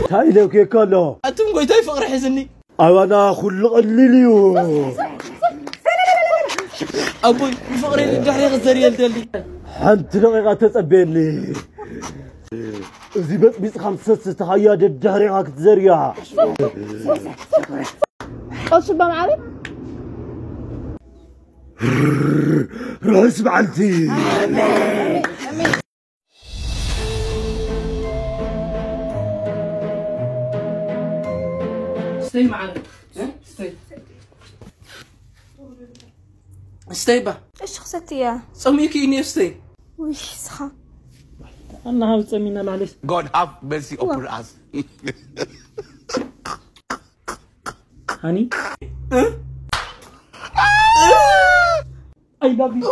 እንታይ ኢለኪ ከሎ ኣቱም ጎይታይ ፍቕሪ ሒዝኒ። ኣባና ኩሉ ቀሊል እዩ። ኣቦይ፣ ንፍቕረይ ድሕሪ ክትዘርየ ልደሊ። ሓንቲ ደቂቓ ተጸበየኒ። እዚ በጽቢጽካ ምስ ሰስተኻያ ደድሕሪኻ ክትዘርያ። ቀሱ በማዕረ ርሑስ በዓልቲ። ስተይ መዓረ፣ እ? ስተይ። ስተይ ባ። እሺ፣ ክሰትያ። ጸሚእኪ እዩ ኒዮ፣ ስተይ። ውይ፣ ስኻ። ኣና ሃብ ጸሚና ማለስ። God have mercy upon us. ሃኒ? እ? I love you.